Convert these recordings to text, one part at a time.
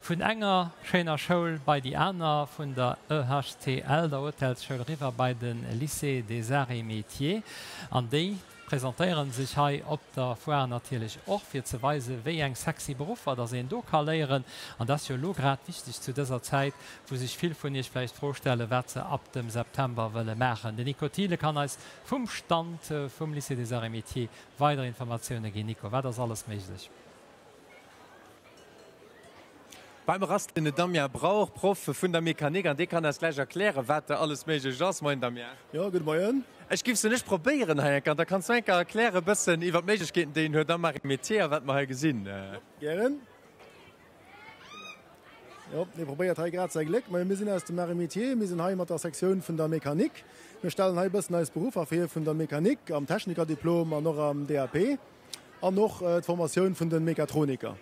Vun enger schéiner Schoul bei déi aner, vun der EHTL, der Hotelsschoul, eriwwer bei de Lycée des Arts et Métiers. An déi presentéiere sech hei op der Foire natierlech och, fir ze weisen, wéi eng sexy Beruffer dass een do ka léieren. An dat ass jo elo grad wichteg zu dëser Zäit, wou sech vill vun iech vläicht d'Fro stellen, wat se ab dem September wëlle maachen. Den Nico Thiele kann eis vum Stand vum Lycée des Arts et Métiers weider Informatioune ginn. Nico, wat ass alles méiglech? Bei mer ass den Damien Brauch, Proff vun der Mechanik, an dee kann eis gläich erklären, wat alles méiglech ass. Moien Damien. Jo, gudde Moien. Ech giff se lech probéieren hei enker, an da kanns du enker erklären e bëssen iwwer d'Méiglechkeeten, déi een huet am Arts et Métiers a wat mer hei gesinn. Gären. Jo, dee probéiert hei grad säi Gléck. Mä mir sinn aus dem Arts et Métiers, mir sinn hei mat der Sektioun vun der Mechanik. Mir stellen hei e bëssen eis Beruffer vir vun der Mechanik am Technikerdiplom an och am DAP. An och d'Formatioun vun de Mechatroniker.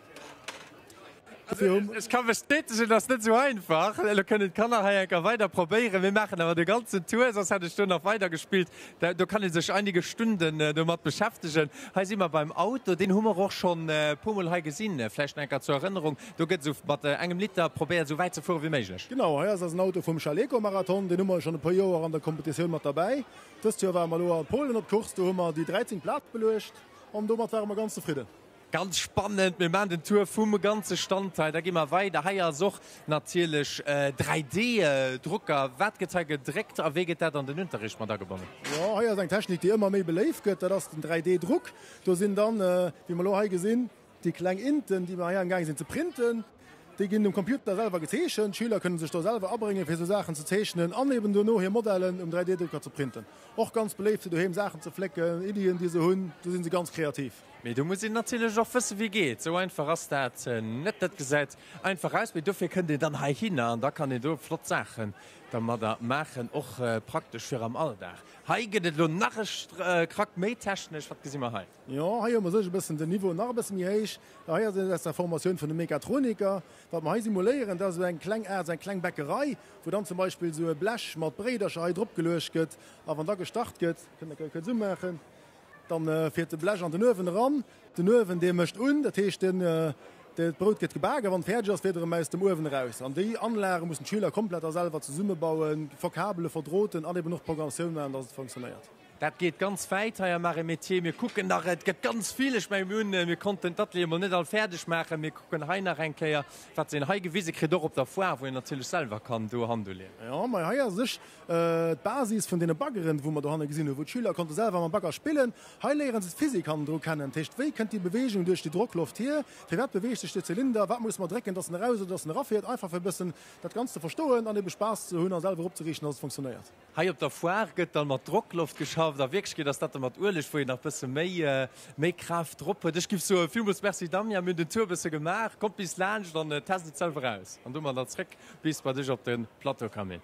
Ech ka bestätegen, et ass net esou einfach. Elo kënnen d'Kanner hei enker weider probéieren. Mir maachen awer de ganzen Tour, soss hätt ech do nach weider gespillt. Do kann ee sech einige Stunden domat beschäftegen. Hei si mer beim Auto, deen hu mer och schonn e puermol hei gesinn. Vläicht nach enker zur Erënnerung, do gëtt esou mat engem Liter probéiert, esou wäit ze fuere wéi méiglech. Genau, hei ass eisen Auto vum Chaleco-Marathon. Deen hu mer schonn e puer Joer an der Kompetitioun mat derbäi. Dëst Joer ware mer elo a Polen op Course, do hu mer déi 13. Plaz beluecht an domat ware mer ganz zefridden. Ganz spannend, mir maachen den Tour vum ganze Stand hei, da gi mer weider. Hei ass och natierlech 3D Drucker. Wat gëtt hei gedréckt a wéi gëtt dat an den Unterricht mat agebonnen? Jo, hei ass eng Technik, déi ëmmer méi beléift gëtt, dat ass den 3D Druck. Do sinn dann, wéi mer elo hei gesinn, Déi kleng Inten, déi mer hei amgaang sinn ze printen, déi ginn um Computer selwer gezeechent. D'Schüler kënne sech do selwer abréngen, fir esou Saachen ze zeechnen an eben duerno hir Modellen um 3D-Drucker ze printen. Och ganz beléift, fir doheem Saachen ze flécken, Iddien, déi se hunn, do si se ganz kreativ. Mee do muss een natierlech och wëssen, wéi geet. Esou einfach ass dat net. Dat gesäit einfach aus, mee dofir kënnt een dann heihinner an da kann een do flott Saachen dermadder maachen, och praktesch fir am Alldag. Hei gëtt et elo nach e Krack méi technesch. Wat gesi mer hei? Jo, hei hu mer sech e bëssen den Niveau nach e bësse méi héich. Hei ass et aus der Formatioun vun de Mechatroniker. Wat mer hei simuléieren, dat ass esou eng kleng Aart, esou eng kleng Bäckerei, wou dann zum Beispill esou e Blech mat Bréidercher hei drop geluecht gëtt. A wann da gestart gëtt, kënnt der kuerz umaachen, dann fiert de Blech an den Uewen eran. Den Uewen, dee mécht un, dat heescht, den, d'Brout gëtt gebaken. Wann et fäerdeg ass, fiert et erëm aus dem Uewen eraus. An déi Anlage mussen d'Schüler komplett da selwer zesummebauen, verkabelen, verdroten an eben och d'Programmatioun maachen, dass et funktionéiert. Dat geet ganz wäit hei am Arts et Métiers. Mir kucken nach, et gëtt ganz vill. Ech mengen, mir hunn, mir konnten d'Ateliere mol net all fäerdeg maachen. Mir kucken hei nach eng Kéier, wat een hei gewise kritt, och op der Foire, wou een natierlech selwer kann do Hand uleeën. Jo, mä hei ass u sech d'Basis vun deene Baggeren, wou mer dohanne gesinn hunn, wou d'Schüler konnte selwer mam Bagger spillen. Hei léiere se d'Physik hannendru kennen. Dat heescht, wéi kënnt déi Beweegung duerch déi Drockloft hier? Firwat beweegt sech de Zylinder? Wat muss mer drécken, dass en eraus oder dass en erafiert? Einfach fir e bëssen dat Ganzt ze verstoen an ebe Spaass ze hunn a selwer eropzeriichten, dass et funktionéiert. Hei op der Foire gëtt dann mat Drockloft geschafft, a Wierklechkeet ass dat da mat Ueleg, wou een nach bësse méi méi Kraaft drop huet. Ech giff soen, villmools Merci Damien, mir hunn den Tour bësse gemaach. Kommt bis laanscht an test et selwer aus. An domadder zréck bis bei dech op de Plateau, Camille.